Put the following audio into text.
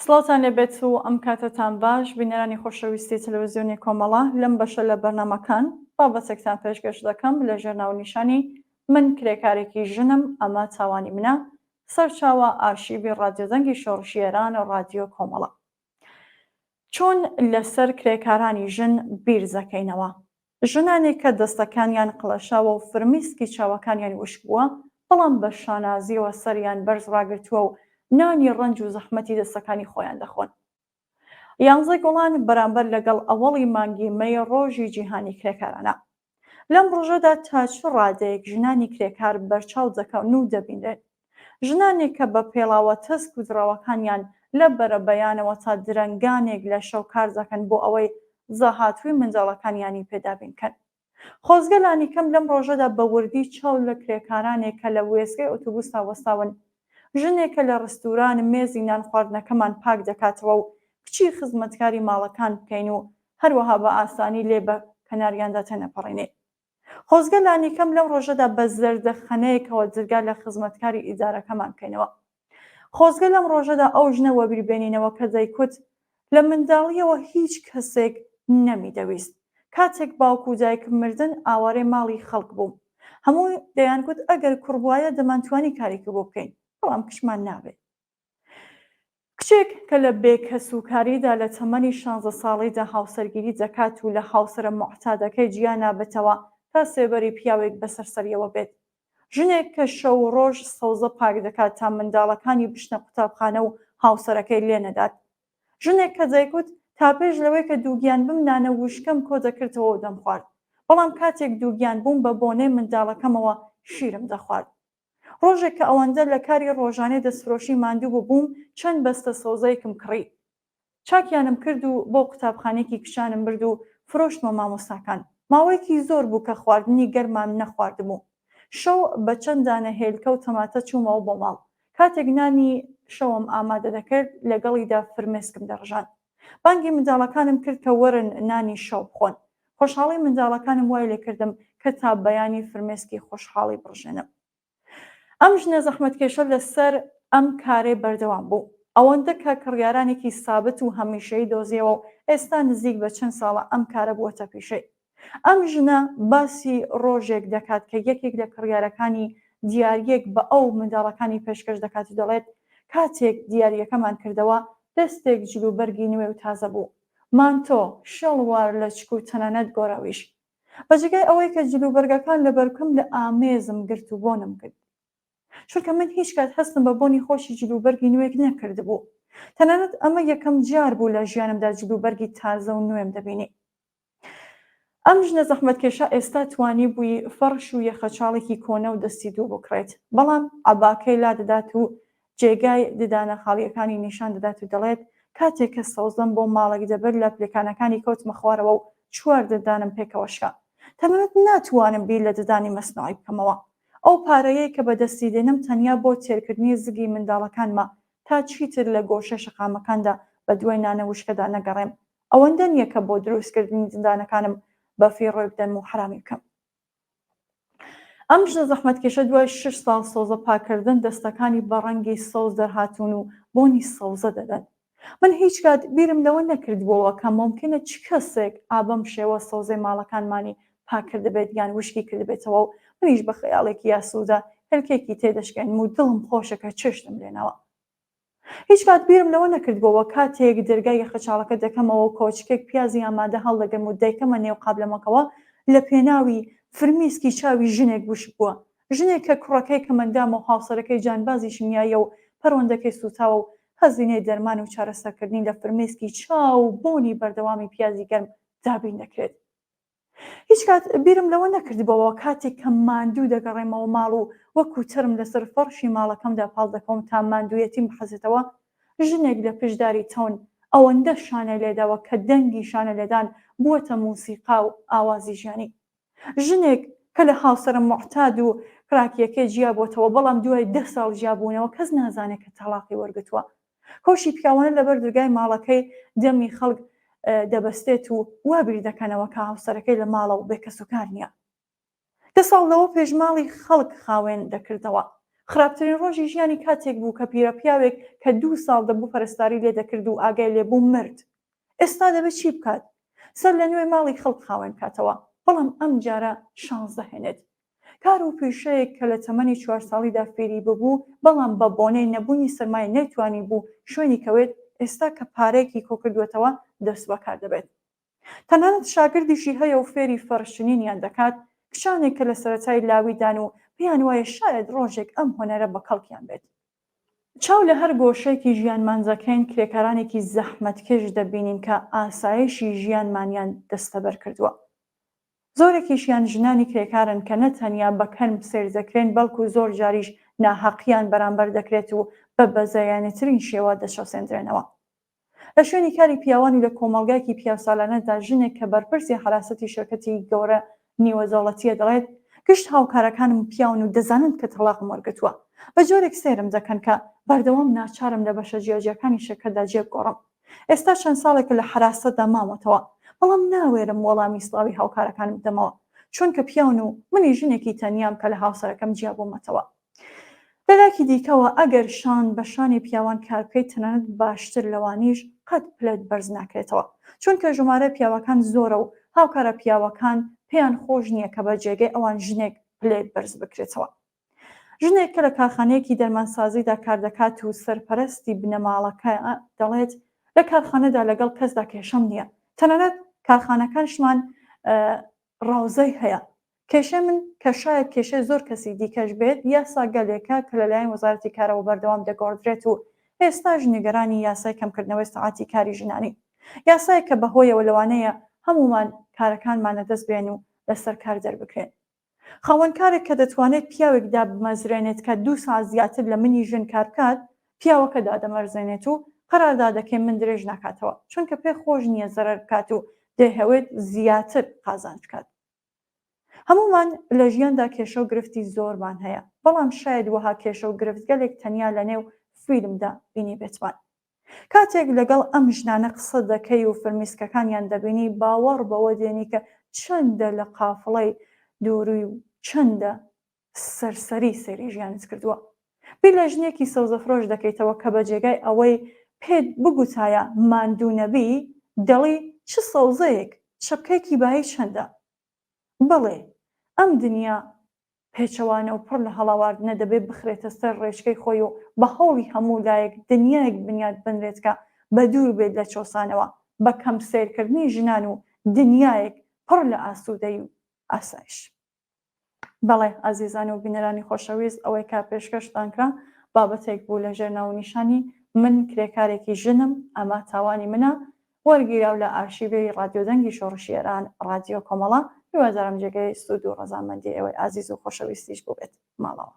سڵاوتان لێبێت و ئەم کاتەتان باش بینەرانی خۆشەویستی تەلەڤزیۆنی کۆمەڵە لەم بەشە لە بەرنامەکان بابەتێکتان پێشکەش دەکەم لە ژێر ناونیشانی من کرێکارێکی ژنم ئەمە تاوانی منە سەرچاوە ئارشیوی ڕادیۆ دەنگی شۆڕشی ئێران ڕادیۆ کۆمەڵە چۆن لەسەر کرێکارانی ژن بیر دەکەینەوە؟ ژنانێک کە دەستەکانیان قڵەشاوە و فرمیسکی چاوەکانیان وشک بووە، بەڵام بە شانازییەوە سەریان بەرز ڕاگرتووە و نانی ڕەنج و زەحمەتی دەستەکانی خۆیان دەخۆن. یانزەی گوڵان بەرامبەر لەگەڵ ئەوەڵی مانگی مەی ڕۆژی جیهانی کرێکارانە. لەم ڕۆژەدا تا چ ڕادەیەک ژنانی کرێکار بەرچاو دەکەون و دەبینرێن؟ ژنانێک کە بە پێڵاوە تەسک و دڕاوەکانیان لە بەرەبەیانەوە تا درەنگانێک لە شەو کار دەکەن بۆ ئەوەی داهاتووی منداڵەکانیانی پێ دابین کەن. خۆزگە لانیکەم لەم ڕۆژەدا بە وردی چاو لە کرێکارانێک کە لە وێستگەی ئۆتوبوسدا وەستاون، ژنێک کە لە ڕستوران مێزی نانخواردنەکەمان پاک دەکاتەوە و کچی خزمەتکاری ماڵەکان بکەین و هەروەها بە ئاسانی لێ بە کەناریاندا تێنەپەڕێنین. خۆزگە لانیکەم لەم ڕۆژەدا بە زەردەخەنەیەکەوە درگا لە خزمەتکاری ئیدارەکەمان بکەینەوە. خۆزگە لەم ڕۆژەدا ئەو ژنە وەبیر بێنینەوە کە دەیکوت لە منداڵییەوە هیچ کەسێک نەمیدەویست. کاتێک باوک و دایکم مردن ئاوارەی ماڵی خەڵک بووم. هەموو دەیانگوت ئەگەر کوڕ بوایە دەمانتوانی کارێکی بۆ بکەین، بەڵام کچمان نابێ. کچێک کە لە بێکەسوکاریدا لە تەمەنی شانزە ساڵیدا هاوسەرگیری دەکات و لە هاوسەرە موعتادەکەی جیا نابێتەوە تا سێبەری پیاوێک بەسەر سەریەوە بێت. ژنێک کە شەو و ڕۆژ سەوزە پاک دەکات تا منداڵەکانی بچنە قوتابخانە و هاوسەرەکەی لێ نەدات. ژنێک کە دەیگوت تا پێش لەوەی کە دووگیان بم نانە وشکەم کۆ دەکردەوە و دەمخوارد، بەڵام کاتێک دووگیان بووم بە بۆنەی منداڵەکەمەوە شیرم دەخوارد. ڕۆژێک کە ئەوەندە لە کاری ڕۆژانەی دەستفرۆشی ماندوو ببووم، چەند بەستە سەوزەیەکم کڕی. چاکیانم کرد و بۆ قوتابخانەیەکی کچانم برد و فرۆشتمە مامۆستاکان. ماوەیەکی زۆر بوو کە خواردنی گەرمام نەخواردبوو. شەو بە چەند دانە هێلکە و تەماتە چوومەوە بۆ ماڵ. کاتێک نانی شەوم ئامادە دەکرد، لەگەڵیدا فرمێسکم دەڕژاند. بانگی منداڵەکانم کرد کە وەرن نانی شەو بخۆن. خۆشحاڵی منداڵەکانم وای لێکردم کە تا بەیانی فرمێسکی خۆشحاڵی بڕژێنم. ئەم ژنە زەحمەتکێشە لەسەر ئەم کارەی بەردەوام بوو. ئەوەندە کە کڕیارانێکی سابت و هەمیشەیی دۆزیەوە و ئێستا نزیک بە چەند ساڵە ئەم کارە بووەتە پیشەی. ئەم ژنە باسی ڕۆژێک دەکات کە یەکێک لە کڕیارەکانی دیارییەک بە ئەو و منداڵەکانی پێشکەش دەکات و دەڵێت، کاتێک دیارییەکەمان کردەوە، دەستێک جلوبەرگی نوێ و تازە بوو. مانتۆ، شەڵوار، لەچک و تەنانەت گۆراویش. بە جێگای ئەوەی کە جلوبەرگەکان لەبەر بکەم لە ئامێزم گرت و بۆنم کرد. چونکە من هیچ کات هەستم بە بۆنی خۆشی جلوبەرگی نوێک نەکردبوو. تەنانەت ئەمە یەکەم جار بوو لە ژیانمدا جلوبەرگی تازە و نوێم دەبینی. ئەم ژنە زەحمەتکێشە ئێستا توانیبووی فەڕش و یەخەچاڵێکی کۆنە و دەستی دوو بکڕێت، بەڵام عەباکەی لادەدات و جێگای ددانە خاڵییەکانی نیشان دەدات و دەڵێت، کاتێک کە سەوزەم بۆ ماڵێک دەبرد لە پلکانەکانی کەوتمە خوارەوە و چوار ددانم پێکەوە شکا. تەنانەت ناتوانم بیر لە ددانی مەسنوعی بکەمەوە. ئەو پارەیەی کە بەدەستی دێنم تەنیا بۆ تێرکردنی زگی منداڵەکانمە تا چیتر لە گۆشەی شەقامەکاندا بەدوای نانە وشکەدا نەگەڕێم. ئەوەندە نییە کە بۆ دروستکردنی ددانەکانم بە فیڕۆی بدەم و حەرامی بکەم. ئەم ژنە زەحمەتکێشە دوای شەش ساڵ سەوزە پاککردن دەستەکانی بە ڕەنگی سەوز دەرهاتوون و بۆنی سەوزە دەدەن. من هیچ کات بیرم لەوە نەکردبووەوە کە مومکینە چ کەسێک ئا بەم شێوە سەوزەی ماڵەکانمانی پاک کردبێت یان وشکی کردبێتەوە و منیش بە خەیاڵێکی ئاسوودە هێلکەیەکی تێدەشکێنم و دڵم خۆشە کە چێشتم لێناوە. هیچ کات بیرم لەوە نەکردبۆوە کاتێک دەرگای یەخەچاڵەکە دەکەمەوە و کۆچکێک پیازی ئامادە هەڵدەگرم و دەیکەمە نێو قابلەمەکەوە لە پێناوی فرمیسکی چاوی ژنێک وشک بووە. ژنێک کە کوڕەکەی کەمەندامە و هاوسەرەکەی جانبازی شیمیاییە و پەروەندەکەی سووتاوە و هەزینەی دەرمان و چارەسەرکردنی لە فرمێسکی چاو و بۆنی بەردەوامی پیازی گەرم دابین دەکرێت. هیچ کات بیرم لەوە نەکردبۆوە کاتێک کە ماندوو دەگەڕێمەوە ماڵ و وەکو تەرم لەسەر فەڕشی ماڵەکەمدا پاڵ دەکەوم تا ماندوویەتیم بخەسێتەوە، ژنێک لە پشت داری تەون ئەوەندە شانەی لێداوە کە دەنگی شانە لێدان بووەتە موسیقا و ئاوازی ژیانی. ژنێک کە لە هاوسەرە موعتاد و کراکییەکەی جیابۆتەوە، بەڵام دوای دە ساڵ جیابوونەوە کەس نازانێت کە تەڵاقی وەرگرتووە. کۆشی پیاوانە لەبەر درگای ماڵەکەی دەمی خەڵک دەبەستێت و وا بیر دەکەنەوە کە هاوسەرەکەی لە ماڵە و بێ کەسوکار نییە. دە ساڵ لەوە پێش ماڵی خەڵک خاوێن دەکردەوە. خراپترین ڕۆژی ژیانی کاتێک بوو کە پیرەپیاوێک کە دوو ساڵ دەبوو پەرستاری لێ دەکرد و ئاگای لێ بوو مرد. ئێستا دەبێت چی بکات؟ سەر لە نوێ ماڵی خەڵک خاوێن بکاتەوە، بەڵام ئەم جارە شانس دەهێنێت. کار و پیشەیەک کە لە تەمەنی چوار ساڵیدا فێری ببوو، بەڵام بە بۆنەی نەبوونی سەرمایە نەیتوانیبوو شوێنی کەوێت، ئێستا کە پارەیەکی کۆکردووەتەوە دەستبەکار دەبێت. تەنانەت شاگردیشی هەیە و فێری فەرشچنینیان دەکات، کچانێک کە لە سەرەتای لاویدان و پێیان وایە شایەد ڕۆژێک ئەم هونەرە بە کەڵکیان بێت. چاو لە هەر گۆشەیەکی ژیانمان دەکەین کرێکارانێکی زەحمەتکێش دەبینین کە ئاسایشی ژیانمانیان دەستەبەر کردووە. زۆرێکیشیان ژنانی کرێکارن کە نە تەنیا بە کەم سەیر دەکرێن بەڵکو زۆر جاریش ناهەقییان بەرامبەر دەکرێت و بە بەزەیانەترین شێوە دەچەوسێندرێنەوە. لە شوێنی کاری پیاوان و لە کۆمەڵگایەکی پیاوسالانەدا ژنێک کە بەرپرسی حەراسەتی شرکەتی گەورە نیوە دەوڵەتییە دەڵێت، گشت هاوکارەکانم پیاون و دەزانن کە تەڵاقم وەرگرتووە. بە جۆرێک سەیرم دەکەن کە بەردەوام ناچارم لە بەشە جیاجیاکانی شرکەتدا جێ بگۆڕم. ئێستا چەند ساڵێکە لە حەراسەتدا ماومەتەوە، بەڵام ناوێرم وەڵامی سڵاوی هاوکارەکانم بدەمەوە، چونکە پیاون و منیش ژنێکی تەنیام کە لە هاوسەرەکەم جیابوومەتەوە. لەلایەکی دیکەوە ئەگەر شان بە شانی پیاوان کار بکەیت تەنانەت باشتر لەوانیش قەت پلەت بەرز ناکرێتەوە چونکە ژمارە پیاوەکان زۆرە و هاوکارە پیاوەکان پێیان خۆش نییە کە بە جێگەی ئەوان ژنێک پلەی بەرز بکرێتەوە. ژنێک کە لە کارخانەیەکی دەرمانسازیدا کاردەکات و سەرپەرستی بنەماڵەکە دەڵێت لە کارخانەدا لەگەڵ کەسدا کێشەم نییە تەنانەت کارخانەکانشمان ڕاوزەی هەیە کێشەی من کە شایەد کێشەی زۆر کەسی دیکەش بێت، یاساگەلێکە کە لەلایەن وەزارەتی کارەوە بەردەوام دەگۆڕدرێت و ئێستاش نیگەرانی یاسای کەمکردنەوەی سەعاتی کاری ژنانین. یاسایەک کە بەهۆیەوە لەوانەیە هەموومان کارەکانمان لەدەست بێن و لەسەر کار دەربکرێن. خاوەنکارێک کە دەتوانێت پیاوێک دابمەزرێنێت کە دوو سەعات زیاتر لە منی ژن کار بکات، پیاوەکە دادەمەرزێنێت و قەراردادەکەی من درێژ ناکاتەوە، چونکە پێ خۆش نییە زەرەر بکات و دەیهەوێت زیاتر قازانج بکات. هەموومان لە ژیاندا کێشە و گرفتی زۆرمان هەیە، بەڵام شایەد وەها کێشە و گرفتگەلێک تەنیا لەنێو فیلمدا بینیبێتمان. کاتێک لەگەڵ ئەم ژنانە قسە دەکەی و فرمیسکەکانیان دەبینی، باوەڕ بەوە دێنی کە چەندە لە قافڵەی دووری و چەندە سەرسەری سەیری ژیانت کردووە. بیر لە ژنێکی سەوزەفرۆش دەکەیتەوە کە بە جێگای ئەوەی پێت بگوتایە ماندوو نەبی، دەڵی چ سەوزەیەک، چەپکێکی بایی چەندە؟ بەڵێ، ئەم دنیا پێچەوانە و پڕ لە هەڵاواردنە دەبێ بخرێتە سەر ڕێچکەی خۆی و بە هەوڵی هەموو لایەک دنیایەک بنیات بنرێت کە بە دوور بێت لە چەوسانەوە، بە کەم سەیرکردنی ژنان و دنیایەک پڕ لە ئاسوودەیی و ئاسایش. بەڵێ ئازیزان و بینەرانی خۆشەویست ئەوەی کە پێشکەشتان کرا بابەتێک بوو لە ژێر ناوونیشانی من کرێکارێکی ژنم ئەمە تاوانی منە وەرگیراو لە ئارشیوی ڕادیۆ دەنگی شۆڕشی ئێران ڕادیۆ کۆمەڵە هیوادارم جێگەی سوود و ڕەزامەندی ئێوەی ئازیز و خۆشەویستیش بووبێت ماڵەوە.